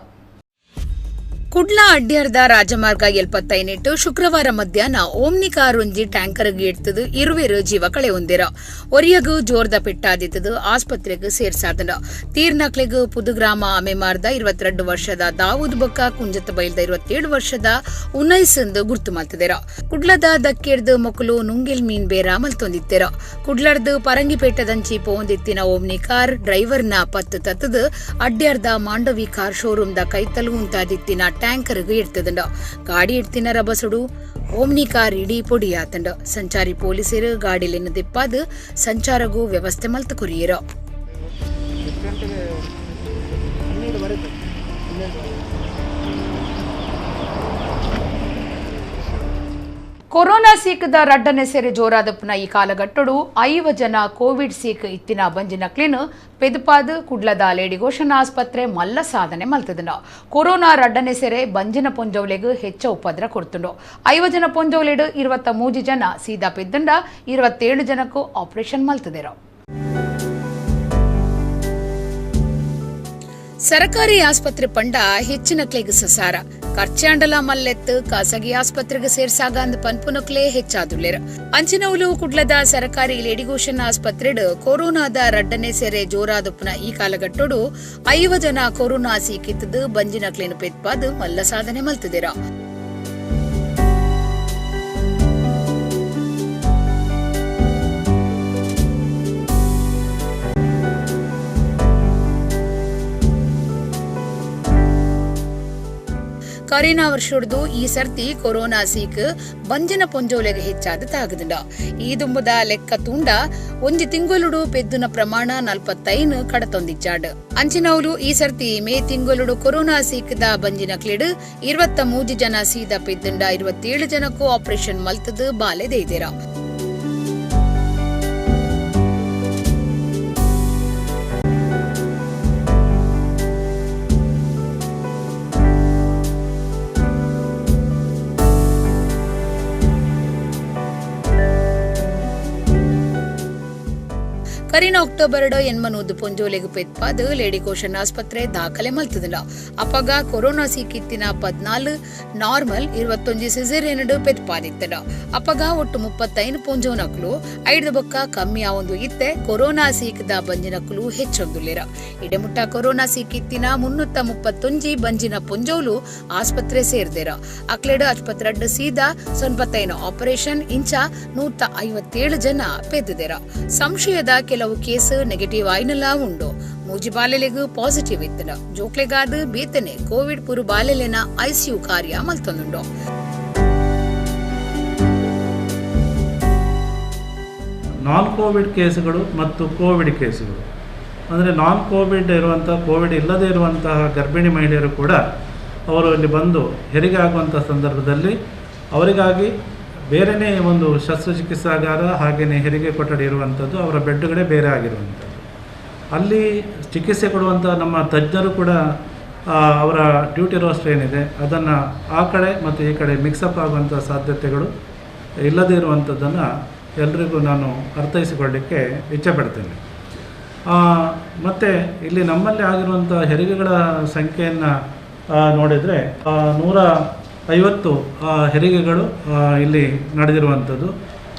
Speaker 1: ಕುಡ್ಲ ಅಡ್ಯಾರ್ದ ರಾಜಮಾರ್ಗ 78 ಶುಕ್ರವಾರ ಮಧ್ಯಾಹ್ನ ಓಮ್ನಿ ಕಾರ್ ಒಂಜಿ ಟ್ಯಾಂಕರ್ಗೆ ಎಡ್ತದು ಇರುವೆರು ಜೀವ ಕಳೆಯೊಂದಿರ. ಒರಿಯಗು ಜೋರ್ದ ಪೆಟ್ಟಾದಿತ್ತದು ಆಸ್ಪತ್ರೆಗೆ ಸೇರ್ಸಾದನ. ತೀರ್ನಕ್ಲೆಗ್ ಪುದುಗ್ರಾಮ ಆಮೆಮಾರ್ದ 22 ವರ್ಷದ ದಾವೂದ್ ಬೊಕ್ಕ ಕುಂಜತ ಬೈಲ್ದ 27 ವರ್ಷದ ಉನೈಸ್ ಎಂದು ಗುರ್ತು ಮಲ್ತದಿರ. ಕುಡ್ಲದ ದಕ್ಕೇರ್ದು ಮೊಕಲು ನುಂಗಿಲ್ ಮೀನ್ ಬೇರ ಮಲ್ತೊಂದಿತ್ತೆರ. ಕುಡ್ಲರ್ದು ಪರಂಗಿಪೇಟದಂಚಿ ಪೋಂದಿತ್ತಿನ ಓಮ್ನಿ ಕಾರ್ ಡ್ರೈವರ್ನ ಪತ್ತು ತತ್ತದು ಅಡ್ಯಾರ್ದ ಮಾಂಡವಿ ಕಾರ್ ಶೋರೂಮ್ದ ಕೈತಲು ಉಂತಾದಿತ್ತಿನ ಟ್ಯಾಂಕರ್ಗೆ ಇಡ್ತದಂಡ. ಗಾಡಿ ಇಡ್ತಿನ ರಬಸುಡು ಓಮ್ನಿ ಕಾರ್ ಇಡೀ ಪೊಡಿಯಾತಂಡ. ಸಂಚಾರಿ ಪೊಲೀಸರು ಗಾಡಿಲಿನ ದಿಪ್ಪಾದು ಸಂಚಾರಗೂ ವ್ಯವಸ್ಥೆ ಮಲ್ತ ಕೊರಿಯರು. ಕೊರೋನಾ ಸೀಕದ ರಡ್ಡನೆ ಸೇರಿ ಜೋರಾದಪ್ಪನ ಈ ಕಾಲಘಟ್ಟಡು 5 ಜನ ಕೋವಿಡ್ ಸೀಕ್ ಇತ್ತಿನ ಬಂಜಿನ ಕ್ಲೀನ್ ಪೆದುಪಾದು ಕುಡ್ಲದ ಲೇಡಿಗೋಷನ್ ಆಸ್ಪತ್ರೆ ಮಲ್ಲ ಸಾಧನೆ ಮಲ್ತದನ. ಕೊರೋನಾ ರಡ್ಡನೆ ಸೆರೆ ಬಂಜಿನ ಪೊಂಜೌಲೆಗ್ ಹೆಚ್ಚ ಉಪದ್ರ ಕೊಡ್ತುಂಡು. 5 ಜನ ಪೊಂಜೌಲೆಡು 23 ಜನ ಸೀದಾ ಪೆದ್ದಂಡ 27 ಜನಕ್ಕೂ ಆಪರೇಷನ್ ಮಲ್ತದಿರೋ. ಸರಕಾರಿ ಆಸ್ಪತ್ರೆ ಪಂಡ ಹೆಚ್ಚಿನ ಕ್ಲೇಗ್ ಸಸಾರ ಖರ್ಚಾಂಡಲ ಮಲ್ಲೆತ್ತು ಖಾಸಗಿ ಆಸ್ಪತ್ರೆಗೆ ಸೇರ್ಸಾಗ ಅಂದ್ ಪನ್ಪುನಕ್ಲೇ ಹೆಚ್ಚಾದುಳ್ಳೇರು. ಅಂಚಿನೌಲು ಕುಡ್ಲದ ಸರಕಾರಿ ಲೇಡಿಗೋಷನ್ ಆಸ್ಪತ್ರೆಡ್ ಕೊರೋನಾದ ರಡ್ಡನೆ ಸೆರೆ ಜೋರಾದಪ್ಪನ ಈ ಕಾಲಘಟ್ಟೋಡು 5 ಜನ ಕೊರೋನಾ ಸೀಕಿತ್ತದು ಬಂಜಿನ ಕ್ಲೇನು ಪೆತ್ಪಾದು ಮಲ್ಲ ಸಾಧನೆ ಮಲ್ತದಿರ. ಕರೀನಾ ವರ್ಷೊಡ್ದು ಈ ಸರ್ತಿ ಕೊರೋನಾ ಸೀಕ್ ಬಂಜನ ಪೊಂಜೋಲೆಗೆ ಹೆಚ್ಚಾದ ತಾಗದಂಡ. ಈ ದುಂಬದ ಲೆಕ್ಕ ತುಂಡ ಒಂಜಿ ತಿಂಗೊಲುಡು ಪೆದ್ದುನ ಪ್ರಮಾಣ 45 ಕಡತೊಂದಿಚ್ಚಾಡ್. ಅಂಚಿನೌಲು ಈ ಸರ್ತಿ ಮೇ ತಿಂಗೊಲುಡು ಕೊರೋನಾ ಸೀಕ್ದ ಬಂಜಿನ ಕ್ಲಿಡ್ 23 ಜನ ಸೀದಾ ಪೆದ್ದಂಡ 27 ಜನಕ್ಕೂ ಆಪರೇಷನ್ ಮಲ್ತದು ಬಾಲೆ ದೇದಿರ. ಕರಿನ ಅಕ್ಟೋಬರ್ 80 ಪೊಂಜೋಲೆಗ್ ಪೆತ್ಪಾದ್ ಲೇಡಿ ಕೋಶನ್ ಆಸ್ಪತ್ರೆ ದಾಖಲೆ ಮಲ್ತದಿಲ್ಲ. ಅಪಗ ಕೊರೋನಾ ಸೀಕಿತ್ತಿನ 14 ನಾರ್ಮಲ್ 21 ಸಿಸೇರಿಯನ್ ಪೆತ್ಪಾದಿತ್ತಡ. ಅಪಗ ಒಟ್ಟು 35 ಪೊಂಜೋನಕ್ಲು 5 ಬೊಕ್ಕ ಕಮ್ಮಿ ಆವೊಂದು ಇತ್ತೆ ಕೊರೋನಾ ಸೀಕದ ಬಂಜಿನಕ್ಲು ಹೆಚ್ಚೊಂದುಲ್ಲೆರ. ಇಡೆಮುಟ್ಟ ಕೊರೋನಾ ಸೀಕಿತ್ತಿನ 331 ಬಂಜಿನ ಪೊಂಜೋಲು ಆಸ್ಪತ್ರೆ ಸೇರ್ದೆರ. ಅಕ್ಲೆಡ್ ಆಸ್ಪತ್ರೆ ಸೀದಾ 95 ಆಪರೇಷನ್ ಇಂಚ 157 ಜನ ಪೆದ್ದುದೆರ. ಸಂಶಯದ ಕೆಲವು ಕೇಸ್ ನೆಗೆಟಿವ್ ಆಯ್ನಲಾ ಉಂಡು. ಮೂಜಿ ಬಾಲೆಲೆಗ್ ಪಾಸಿಟಿವ್ ಇತ್ತನ. ಜೋಕ್ಲೆಗಾದ ಬೇತನೆ ಕೋವಿಡ್ ಪುರು ಬಾಲೆಲೆನ ಐಸಿಯು ಕಾರ್ಯ ಮಲ್ತೊಂದುಂಡು.
Speaker 5: ನಾನ್ ಕೋವಿಡ್ ಕೇಸುಗಳು ಮತ್ತು ಕೋವಿಡ್ ಕೇಸುಗಳು ಅಂದರೆ ನಾನ್ ಕೋವಿಡ್ ಇರುವಂಥ ಕೋವಿಡ್ ಇಲ್ಲದೇ ಇರುವಂತಹ ಗರ್ಭಿಣಿ ಮಹಿಳೆಯರು ಕೂಡ ಅವರು ಇಲ್ಲಿ ಬಂದು ಹೆರಿಗೆ ಆಗುವಂಥ ಸಂದರ್ಭದಲ್ಲಿ ಅವರಿಗಾಗಿ ಬೇರೆಯೇ ಒಂದು ಶಸ್ತ್ರಚಿಕಿತ್ಸಾಗಾರ ಹಾಗೆಯೇ ಹೆರಿಗೆ ಕೊಠಡಿ ಇರುವಂಥದ್ದು, ಅವರ ಬೆಡ್ಡುಗಳೇ ಬೇರೆ ಆಗಿರುವಂಥದ್ದು. ಅಲ್ಲಿ ಚಿಕಿತ್ಸೆ ಕೊಡುವಂಥ ನಮ್ಮ ತಜ್ಞರು ಕೂಡ ಅವರ ಡ್ಯೂಟಿ ರೋಸ್ಟರ್ ಏನಿದೆ ಅದನ್ನು ಆ ಕಡೆ ಮತ್ತು ಈ ಕಡೆ ಮಿಕ್ಸಪ್ ಆಗುವಂಥ ಸಾಧ್ಯತೆಗಳು ಇಲ್ಲದೇ ಇರುವಂಥದ್ದನ್ನು ಎಲ್ರಿಗೂ ನಾನು ಅರ್ಥೈಸಿಕೊಳ್ಳಲಿಕ್ಕೆ ಇಚ್ಛೆಪಡ್ತೇನೆ. ಮತ್ತು ಇಲ್ಲಿ ನಮ್ಮಲ್ಲಿ ಆಗಿರುವಂಥ ಹೆರಿಗೆಗಳ ಸಂಖ್ಯೆಯನ್ನು ನೋಡಿದರೆ 150 ಹೆರಿಗೆಗಳು ಇಲ್ಲಿ ನಡೆದಿರುವಂಥದ್ದು.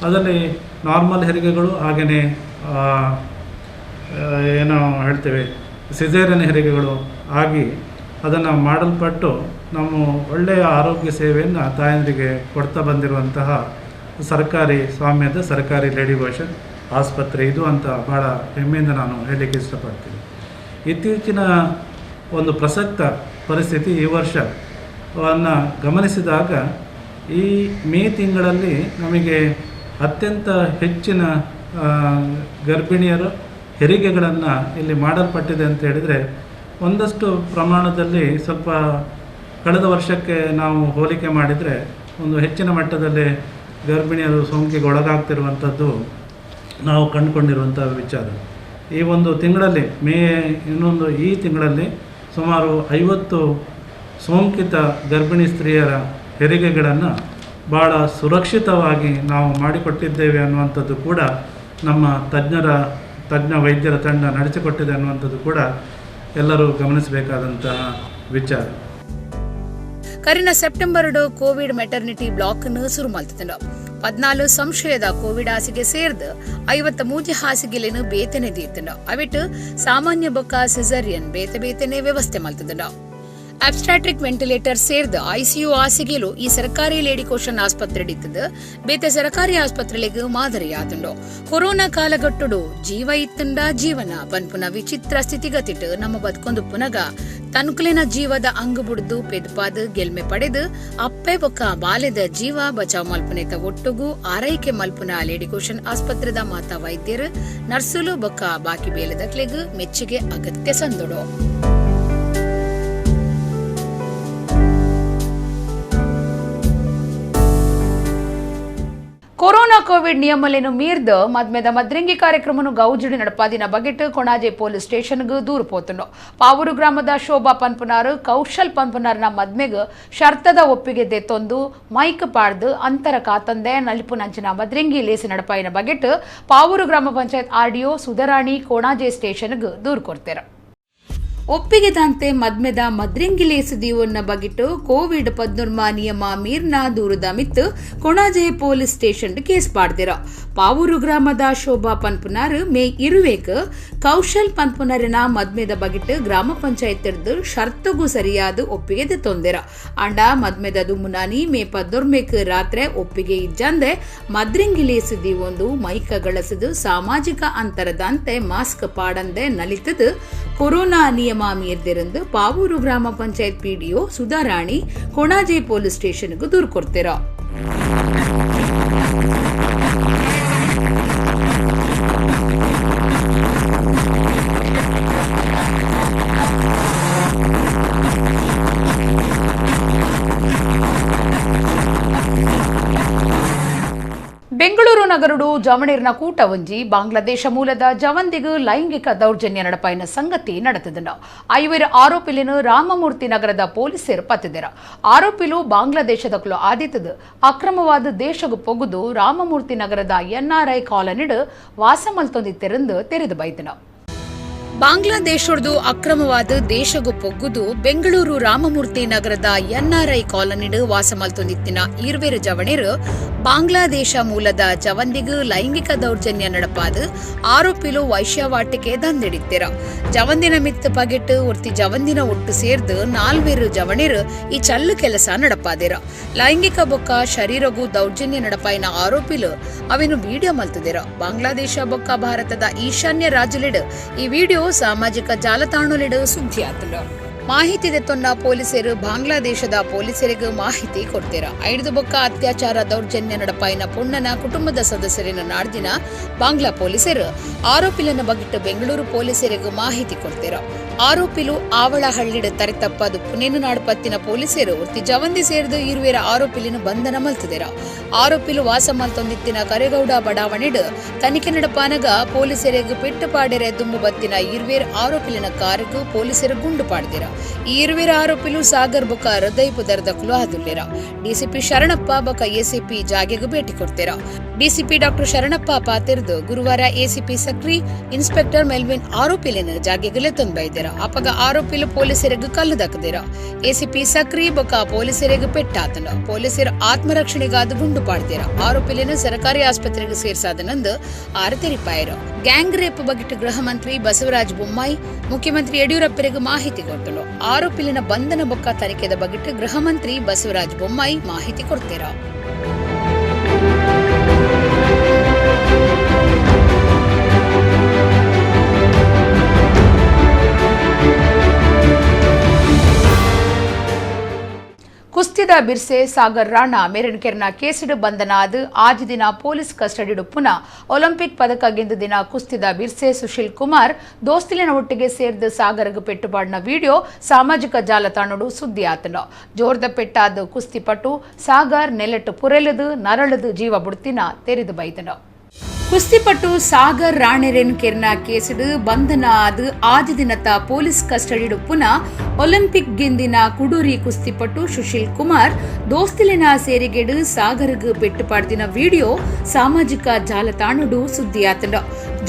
Speaker 5: ಅದರಲ್ಲಿ ನಾರ್ಮಲ್ ಹೆರಿಗೆಗಳು, ಹಾಗೆಯೇ ಏನೋ ಹೇಳ್ತೇವೆ ಸಿಸೇರಿಯನ್ ಹೆರಿಗೆಗಳು ಆಗಿ ಅದನ್ನು ಮಾಡಲ್ಪಟ್ಟು ನಾವು ಒಳ್ಳೆಯ ಆರೋಗ್ಯ ಸೇವೆಯನ್ನು ತಾಯಂದಿರಿಗೆ ಕೊಡ್ತಾ ಬಂದಿರುವಂತಹ ಸರ್ಕಾರಿ ಸ್ವಾಮ್ಯದ ಸರ್ಕಾರಿ ಲೇಡಿ ಘೋಷನ್ ಆಸ್ಪತ್ರೆ ಇದು ಅಂತ ಭಾಳ ಹೆಮ್ಮೆಯಿಂದ ನಾನು ಹೇಳಲಿಕ್ಕೆ ಇಷ್ಟಪಡ್ತೀನಿ. ಇತ್ತೀಚಿನ ಒಂದು ಪ್ರಸಕ್ತ ಪರಿಸ್ಥಿತಿ ಈ ವರ್ಷವನ್ನು ಗಮನಿಸಿದಾಗ ಈ ಮೇ ತಿಂಗಳಲ್ಲಿ ನಮಗೆ ಅತ್ಯಂತ ಹೆಚ್ಚಿನ ಗರ್ಭಿಣಿಯರು ಹೆರಿಗೆಗಳನ್ನು ಇಲ್ಲಿ ಮಾಡಲ್ಪಟ್ಟಿದೆ ಅಂತ ಹೇಳಿದರೆ ಒಂದಷ್ಟು ಪ್ರಮಾಣದಲ್ಲಿ ಸ್ವಲ್ಪ ಕಳೆದ ವರ್ಷಕ್ಕೆ ನಾವು ಹೋಲಿಕೆ ಮಾಡಿದರೆ ಒಂದು ಹೆಚ್ಚಿನ ಮಟ್ಟದಲ್ಲಿ ಗರ್ಭಿಣಿಯರು ಸೋಂಕಿಗೆ ಒಳಗಾಗ್ತಿರುವಂಥದ್ದು ನಾವು ಕಂಡುಕೊಂಡಿರುವಂಥ ವಿಚಾರ. ಈ ಒಂದು ತಿಂಗಳಲ್ಲಿ ಮೇ ಇನ್ನೊಂದು ಈ ತಿಂಗಳಲ್ಲಿ ಸುಮಾರು 50 ಸೋಂಕಿತ ಗರ್ಭಿಣಿ ಸ್ತ್ರೀಯರ ಹೆರಿಗೆಗಳನ್ನು ಭಾಳ ಸುರಕ್ಷಿತವಾಗಿ ನಾವು ಮಾಡಿಕೊಟ್ಟಿದ್ದೇವೆ ಅನ್ನುವಂಥದ್ದು ಕೂಡ ನಮ್ಮ ತಜ್ಞ ವೈದ್ಯರ ತಂಡ ನಡೆಸಿಕೊಟ್ಟಿದೆ ಅನ್ನುವಂಥದ್ದು ಕೂಡ ಎಲ್ಲರೂ ಗಮನಿಸಬೇಕಾದಂತಹ ವಿಚಾರ.
Speaker 1: ಕರಿನ ಸೆಪ್ಟೆಂಬರ್ ಕೋವಿಡ್ ಮೆಟರ್ನಿಟಿ ಬ್ಲಾಕ್ ಅನ್ನು ಶುರು ಮಲ್ತುಂಡು. 14 ಸಂಶಯದ ಕೋವಿಡ್ ಹಾಸಿಗೆ ಸೇರ್ದು 53 ಹಾಸಿಗೆಲೇನು ಬೇತನೆ ದೀತುಂಡು. ಅವಿಟ್ ಸಾಮಾನ್ಯ ಬೊಕ್ಕ ಸಿಸರಿಯನ್ ಬೇತೆ ಬೇತನೆ ವ್ಯವಸ್ಥೆ ಮಲ್ತುಂಡು. ಅಬ್ಸ್ಟಾಟ್ರಿಕ್ ವೆಂಟಿಲೇಟರ್ ಸೇರ್ದು ಐಸಿಯು ಹಾಸಿಗೆಲು ಈ ಸರ್ಕಾರಿ ಲೇಡಿ ಕೋಶನ್ ಆಸ್ಪತ್ರೆ ಇತ್ತದು ಬೇತೆ ಸರ್ಕಾರಿ ಆಸ್ಪತ್ರೆಗಳಿಗೆ ಮಾದರಿಯಾದುಂಡು. ಕೊರೋನಾ ಕಾಲಗಟ್ಟುಡು ಜೀವ ಇತ್ತುಂಡ ಜೀವನ ಪನ್ಪುನ ವಿಚಿತ್ರ ಸ್ಥಿತಿಗತಿಟ್ಟು ನಮ್ಮ ಬದುಕೊಂದು ಪುನಗ ತನ್ಕುಲಿನ ಜೀವದ ಅಂಗು ಬುಡ್ದು ಪೆದ್ಪಾದು ಗೆಲ್ಮೆ ಪಡೆದು ಅಪ್ಪೆ ಬೊಕ್ಕ ಬಾಲೆದ ಜೀವ ಬಚಾವ್ ಮಲ್ಪುನೇತ ಒಟ್ಟುಗು ಆರೈಕೆ ಮಲ್ಪುನ ಲೇಡಿ ಕೋಶನ್ ಆಸ್ಪತ್ರೆದ ಮಾತಾ ವೈದ್ಯರು ನರ್ಸುಲು ಬೊಕ್ಕ ಬಾಕಿ ಬೇಲೆದಕ್ಲೆಗ್ ಮೆಚ್ಚುಗೆ ಅಗತ್ಯ ಸಂದುಡು. ಕೊರೋನಾ ಕೋವಿಡ್ ನಿಯಮಲೇನು ಮೀರ್ದು ಮದ್ಮೆದ ಮದ್ರಿಂಗಿ ಕಾರ್ಯಕ್ರಮನು ಗೌಜಿಡಿ ನಡಪಾದಿನ ಬಗೆಟ್ ಕೊಣಾಜೆ ಪೊಲೀಸ್ ಸ್ಟೇಷನ್ಗೆ ದೂರು ಪೋತುಂಡು. ಪಾವೂರು ಗ್ರಾಮದ ಶೋಭಾ ಪನ್ಪುನಾರು ಕೌಶಲ್ ಪನ್ಪುನಾರ್ನ ಮದ್ಮೆಗ್ ಶರ್ತದ ಒಪ್ಪಿಗೆ ದೆತ್ತೊಂದು ಮೈಕ್ ಪಾಡ್ದು ಅಂತರ ಕಾತಂದೆ ನಲಿಪುನಂಚಿನ ಮದ್ರಿಂಗಿ ಲೇಸಿ ನಡಪಾಯಿನ ಬಗೆಟ್ ಪಾವೂರು ಗ್ರಾಮ ಪಂಚಾಯತ್ ಆರ್ಡಿಒ ಸುಧರಾಣಿ ಕೊಣಾಜೆ ಸ್ಟೇಷನ್ಗೆ ದೂರು ಕೊಡ್ತಾರೆ. ಒಪ್ಪಿಗೆದಂತೆ ಮದ್ಮೆದ ಮದ್ರಿಂಗಿ ಲೇಸುದೀವನ್ನ ಬಗಿಟ್ಟು ಕೋವಿಡ್ 19 ನಿಯಮ ಮೀರ್ನ ದೂರದ ಮಿತ್ತು ಕೊಣಾಜೆ ಪೊಲೀಸ್ ಸ್ಟೇಷನ್ ಕೇಸ್ ಪಾಡ್ದಿರ. ಪಾವೂರು ಗ್ರಾಮದ ಶೋಭಾ ಪನ್ಪುನಾರ್ ಮೇ ಇರುವೇಕ್ ಕೌಶಲ್ ಪನ್ಪುನರಿನ ಮದ್ಮೆದ ಬಗಿಟ್ಟು ಗ್ರಾಮ ಪಂಚಾಯತ್ ಶರ್ತಗೂ ಸರಿಯಾದ ಒಪ್ಪಿಗೆ ತೊಂದಿರ. ಅಂಡ ಮದ್ಮೆದ ದುಮ್ಮುನಾನಿ ಮೇ 14 ರಾತ್ರಿ ಒಪ್ಪಿಗೆ ಇಜ್ಜಂದೆ ಮದ್ರಿಂಗಿ ಲೇಸುದೀವೊಂದು ಮೈಕ ಗಳಸದು ಸಾಮಾಜಿಕ ಅಂತರದಂತೆ ಮಾಸ್ಕ್ ಪಾಡಂದೆ ನಲಿತದು ಕೊರೋನಾ ನಿಯಮ ಮೀರ್ದಿರಂದು ಪಾವೂರು ಗ್ರಾಮ ಪಂಚಾಯತ್ ಪಿಡಿಒ ಸುಧಾರಾಣಿ ಕೊಣಾಜೆ ಪೊಲೀಸ್ ಸ್ಟೇಷನ್ಗೆ ದೂರು ಕೊಡ್ತೀರ. ಬೆಂಗಳೂರು ನಗರಡು ಜವಣೀರ್ನ ಕೂಟ ಒಂಜಿ ಬಾಂಗ್ಲಾದೇಶ ಮೂಲದ ಜವಂದಿಗು ಲೈಂಗಿಕ ದೌರ್ಜನ್ಯ ನಡಪಾಯಿನ ಸಂಗತಿ ನಡೆತದನು. ಐವರು ಆರೋಪಿಲಿನ ರಾಮಮೂರ್ತಿ ನಗರದ ಪೊಲೀಸರು ಪತ್ತಿದರ. ಆರೋಪಿಲು ಬಾಂಗ್ಲಾದೇಶದ ಕುಲು ಆದಿತದು ಅಕ್ರಮವಾದ ದೇಶಗು ಪೊಗುದು ರಾಮಮೂರ್ತಿ ನಗರದ ಎನ್ಆರ್ಐ ಕಾಲನಿಡು ವಾಸ ಮಲ್ತೊಂದಿತ್ತೆರೆಂದು ತೆರೆದು ಬೈದನು. ಬಾಂಗ್ಲಾದೇಶದ್ದು ಅಕ್ರಮವಾದ ದೇಶಗು ಪೊಗ್ಗುದು ಬೆಂಗಳೂರು ರಾಮಮೂರ್ತಿ ನಗರದ ಎನ್ಆರ್ಐ ಕಾಲನಿಡು ವಾಸ ಮಲ್ತೊಂದಿತ್ತಿನ ಈರ್ವೇರು ಜವಣೀರು ಬಾಂಗ್ಲಾದೇಶ ಮೂಲದ ಜವಂದಿಗು ಲೈಂಗಿಕ ದೌರ್ಜನ್ಯ ನಡಪಾದು ಆರೋಪಿಲು ವೈಶ್ಯವಾಟಿಕೆ ದಂದಿಡಿತ್ತಿರ. ಜವಂದಿನ ಮಿತ್ತು ಪಗೆಟ್ಟು ಒರ್ತಿ ಜವಂದಿನ ಒಟ್ಟು ಸೇರ್ದು ನಾಲ್ವೇರು ಜವಣೀರು ಈ ಚಲ್ಲು ಕೆಲಸ ನಡಪಾದಿರ. ಲೈಂಗಿಕ ಬೊಕ್ಕ ಶರೀರಗೂ ದೌರ್ಜನ್ಯ ನಡಪಾಯಿನ ಆರೋಪಿಲು ಅವೇನು ವಿಡಿಯೋ ಮಲ್ತದಿರ. ಬಾಂಗ್ಲಾದೇಶ ಬೊಕ್ಕ ಭಾರತದ ಈಶಾನ್ಯ ರಾಜ್ಯಲಿಡು ಈ ವಿಡಿಯೋ ಸಾಮಾಜಿಕ ಜಾಲತಾಣಲಿಡು ಸುದ್ದಿ ಆತುಂಡು. ಮಾಹಿತಿ ದೆತ್ತೊನ್ನ ಪೊಲೀಸರು ಬಾಂಗ್ಲಾದೇಶದ ಪೊಲೀಸರಿಗೆ ಮಾಹಿತಿ ಕೊಡ್ತೀರ. ಐದು ಬೊಕ್ಕ ಅತ್ಯಾಚಾರ ದೌರ್ಜನ್ಯ ನಡಪಾಯಿನ ಪೊಣ್ಣನ ಕುಟುಂಬದ ಸದಸ್ಯರಿನ ನಾಡ್ದಿನ ಬಾಂಗ್ಲಾ ಪೊಲೀಸರು ಆರೋಪಿಲನ ಬಗಿಟ್ಟು ಬೆಂಗಳೂರು ಪೊಲೀಸರಿಗೆ ಮಾಹಿತಿ ಕೊಡ್ತೀರ. ಆರೋಪಿಲು ಆವಳಹಳ್ಳಿಡು ತರೆತಪ್ಪದು ಪುನೇನು ನಾಡ್ಪತ್ತಿನ ಪೊಲೀಸರು ಒತ್ತಿ ಜವಂದಿ ಸೇರಿದು ಇರುವೇರ ಆರೋಪಿಲಿನ ಬಂಧನ ಮಲ್ತದಿರ. ಆರೋಪಿಲು ವಾಸ ಮಲ್ತೊಂದಿತ್ತಿನ ಕರೇಗೌಡ ಬಡಾವಣೆಡು ತನಿಖೆ ನಡಪಾನಗ ಪೊಲೀಸರಿಗೆ ಪೆಟ್ಟು ಪಾಡೆರೆ ದುಂಬು ಬತ್ತಿನ ಇರುವೇರ್ ಆರೋಪಿಲಿನ ಕಾರಿಗೂ ಪೊಲೀಸರು ಗುಂಡು ಪಾಡ್ದಿರ. ಈ ಇರುವೆರ ಆರೋಪಿಲು ಸಾಗರ್ ಬೊಕ ಹೃದಯ ಪುದರ್ದಕುಲು ಆದುಲ್ಲೆರ. ಡಿಸಿಪಿ ಶರಣಪ್ಪ ಬೊಕ ಎಸಿಪಿ ಜಾಗೆಗ್ ಭೇಟಿ ಕೊಡ್ತೇರ. ಡಿಸಿಪಿ ಡಾಕ್ಟರ್ ಶರಣಪ್ಪ ಪಾತೆರ್ದು ಗುರುವಾರ ಎಸಿಪಿ ಸಕ್ರಿ ಇನ್ಸ್ಪೆಕ್ಟರ್ ಮೆಲ್ವಿನ್ ಆರೋಪಿಲೆನ್ ಜಾಗೆಗ್ ಲೆತ್ತೊಂದು ಬೈದೆರ. ಅಪಗ ಆರೋಪಿಲು ಪೊಲೀಸರಿಗೆ ಕಲ್ಲು ದಕ್ಕದಿರ. ಎಸಿಪಿ ಸಕ್ರಿ ಬೊಕ ಪೊಲೀಸರಿಗೆ ಪೆಟ್ಟಾತನ. ಪೊಲೀಸರು ಆತ್ಮರಕ್ಷಣೆಗಾದ ಗುಂಡು ಪಾಡ್ದಿರ. ಆರೋಪಿಲೆನ್ ಸರ್ಕಾರಿ ಆಸ್ಪತ್ರೆಗೆ ಸೇರ್ಸಾದನಂದು ಆರು ತೆರಿಪಾಯರು. ಗ್ಯಾಂಗ್ ರೇಪ್ ಬಗೆಟ್ ಗೃಹ ಮಂತ್ರಿ ಬಸವರಾಜ ಬೊಮ್ಮಾಯಿ ಮುಖ್ಯಮಂತ್ರಿ ಯಡಿಯೂರಪ್ಪರಿಗೆ ಮಾಹಿತಿ ಕೊಟ್ಟರು. ಆರೋಪಿಲಿನ ಬಂಧನ ಬೊಕ್ಕ ತನಿಖೆದ ಬಗೆಟ್ ಗೃಹ ಮಂತ್ರಿ ಬಸವರಾಜ ಬೊಮ್ಮಾಯಿ ಮಾಹಿತಿ ಕೊಡ್ತೀರ. ಕುಸ್ತಿದ ಬಿರ್ಸೆ ಸಾಗರ್ ರಾಣಾ ಮೇರನ್ಕೆರ್ನ ಕೇಸಿಡು ಬಂಧನ ಆದ್ ಆಜಿ ದಿನ ಪೊಲೀಸ್ ಕಸ್ಟಡಿಡು ಪುನಃ ಒಲಿಂಪಿಕ್ ಪದಕ ಗೆಂದು ದಿನ ಕುಸ್ತಿದ ಬಿರ್ಸೆ ಸುಶೀಲ್ ಕುಮಾರ್ ದೋಸ್ತಿಲಿನ ಒಟ್ಟಿಗೆ ಸೇರ್ದು ಸಾಗರ್ಗ್ ಪೆಟ್ಟುಪಾಡಿನ ವಿಡಿಯೋ ಸಾಮಾಜಿಕ ಜಾಲತಾಣಡು ಸುದ್ದಿ ಆತನು. ಜೋರ್ದ ಪೆಟ್ಟಾದ ಕುಸ್ತಿಪಟು ಸಾಗರ್ ನೆಲಟ್ಟು ಪುರೆಲದು ನರಳದು ಜೀವ ಬುಡ್ತಿನ ತೆರೆದು ಬೈದನು. ಕುಸ್ತಿಪಟು ಸಾಗರ್ ರಾಣೆರೆನ್ ಕೆರ್ನ ಕೇಸಿಡು ಬಂಧನ ಆದ್ ಆಜಿ ದಿನತ ಪೊಲೀಸ್ ಕಸ್ಟಡಿಡು ಪುನಃ ಒಲಿಂಪಿಕ್ ಗೆಂದಿನ ಕುಡೂರಿ ಕುಸ್ತಿಪಟು ಸುಶೀಲ್ ಕುಮಾರ್ ದೋಸ್ತಿಲಿನ ಸೇರಿಗೆಡು ಸಾಗರ್ಗ್ ಪೆಟ್ಟುಪಾಡ್ದಿನ ವಿಡಿಯೋ ಸಾಮಾಜಿಕ ಜಾಲತಾಣಡು ಸುದ್ದಿಯಾತಂಡ.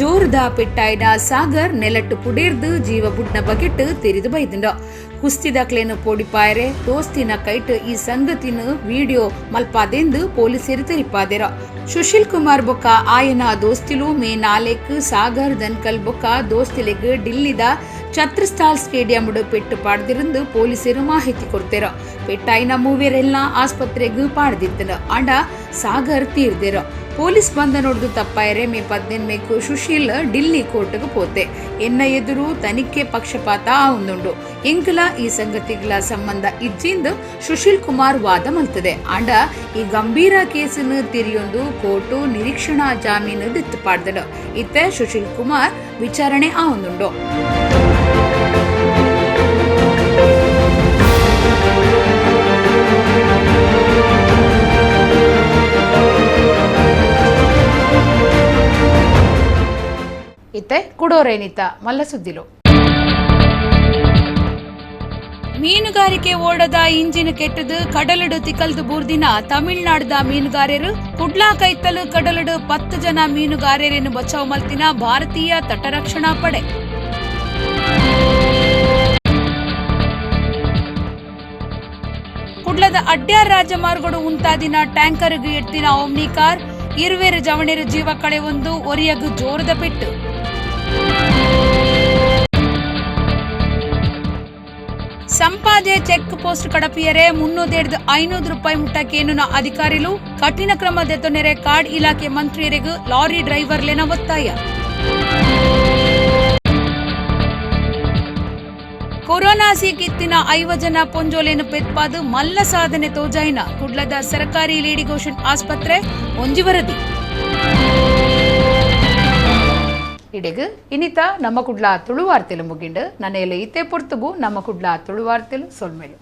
Speaker 1: ಜೋರುದ ಪೆಟ್ಟಾಯಿನ ಸಾಗರ್ ನೆಲಟ್ಟು ಪುಡೇರ್ದು ಜೀವ ಬುಡ್ನ ಬಗೆಟ್ ತೆರಿದು ಬೈದಂಡ. ಕುಸ್ತಿದಾಕ್ಲೇನು ಪೋಡಿಪಾಯರೆ ದೋಸ್ತಿನ ಕೈಟ್ ಈ ಸಂಗತಿನ ವಿಡಿಯೋ ಮಲ್ಪಾದೆಂದು ಪೊಲೀಸರು ತೆರಿಪಾದೆರ. ಸುಶೀಲ್ ಕುಮಾರ್ ಬೊಕ್ಕ ಆಯನ ದೋಸ್ತಿಲು ಮೇ 4 ಸಾಗರ್ ದನ್ಕಲ್ ಬೊಕ್ಕ ದೋಸ್ತಿಲೆಗ್ ಡಿಲ್ಲಿದ ಛತ್ರಸ್ಥಾಲ್ ಸ್ಟೇಡಿಯಂ ಪೆಟ್ಟು ಪಾಡ್ದಿರಂದು ಪೊಲೀಸರು ಮಾಹಿತಿ ಕೊಡ್ತೇರ. ಪೆಟ್ಟಾಯಿನ ಮೂವೆರೆಲ್ಲ ಆಸ್ಪತ್ರೆಗ್ ಪಾಡ್ದಿತ್ತನ. ಆಂಡ ಸಾಗರ್ ತೀರ್ದಿರ. ಪೊಲೀಸ್ ಬಂದ ನೋಡ್ದು ತಪ್ಪಾಯರೆ ಮೇ 18 ಸುಶೀಲ್ ಡಿಲ್ಲಿ ಕೋರ್ಟ್ಗೆ ಪೋತೆ. ಎನ್ನ ಎದುರು ತನಿಖೆ ಪಕ್ಷಪಾತ ಆವುಂದುಂಡು. ಎಂಕಲ ಈ ಸಂಗತಿಗಳ ಸಂಬಂಧ ಇಜ್ಜಿಂದು ಸುಶೀಲ್ ಕುಮಾರ್ ವಾದ ಮಲ್ತದೆ. ಆಂಡ ಈ ಗಂಭೀರ ಕೇಸನ್ನು ತೆರೆಯೊಂದು ಕೋರ್ಟು ನಿರೀಕ್ಷಣಾ ಜಾಮೀನು ದಿತ್ತು ಪಾಡ್ದನು. ಇತ್ತ ಸುಶೀಲ್ ಕುಮಾರ್ ವಿಚಾರಣೆ ಆವುಂದುಂಡು. ಇತ್ತೆ ಕುಡೋರೇನಿತ ಮಲ್ಲ ಸುದ್ದಿಲು. ಮೀನುಗಾರಿಕೆ ಓಡದ ಇಂಜಿನ್ ಕೆಟ್ಟದು ಕಡಲಡು ತಿಕಲ್ದು ಬೂರ್ದಿನ ತಮಿಳ್ನಾಡದ ಮೀನುಗಾರರು ಕುಡ್ಲಾ ಕೈತಲು ಕಡಲಡು 10 ಜನ ಮೀನುಗಾರರನ್ನು ಬಚಾವ್ ಮಲ್ತಿನ ಭಾರತೀಯ ತಟರಕ್ಷಣಾ ಪಡೆ. ಕುಡ್ಲದ ಅಡ್ಯಾರ್ ರಾಜಮಾರ್ಗಡು ಉಂಟಾದಿನ ಟ್ಯಾಂಕರ್ಗೆ ಎಡ್ತಿನ ಓಮ್ನಿ ಕಾರ್ ಇರುವೆರು ಜವಣೆರು ಜೀವ ಕಳೆ ಒಂದು ಒರಿಯಗು ಜೋರದ ಪೆಟ್ಟು. ಸಂಪಾಜೆ ಚೆಕ್ ಪೋಸ್ಟ್ ಕಡಪಿಯರೆ 300-500 ರೂಪಾಯಿ ಮುಟ್ಟಕೇನುನ ಅಧಿಕಾರಿಲು ಕಠಿಣ ಕ್ರಮ ದೆತ್ತೊನೆರೆ ಕಾರ್ಡ್ ಇಲಾಖೆ ಮಂತ್ರಿಯರಿಗೂ ಲಾರಿ ಡ್ರೈವರ್ಲೆನ ಒತ್ತಾಯ. ಕೊರೋನಾ ಸೀಕಿತ್ತಿನ 50 ಜನ ಪೊಂಜೋಲೇನು ಪೆತ್ಪಾದು ಮಲ್ಲ ಸಾಧನೆ ತೋಜಾಯಿನ ಕುಡ್ಲದ ಸರ್ಕಾರಿ ಲೇಡಿ ಗೋಷನ್ ಆಸ್ಪತ್ರೆ ಒಂಜಿ ವರದಿ. ಇಡೆಗ್ ಇನ್ನಿತ ನಮ್ಮ ಕುಡ್ಲ ತುಳುವಾರ್ತೆಲು ಮುಗಿಂಡು. ನನ್ನೆಲ್ಲ ಇತ್ತೆ ಪೊರ್ತುಗು ನಮ್ಮ ಕುಡ್ಲ ತುಳುವಾರ್ತೆಲು ಸೊಲ್ಮೇಲು.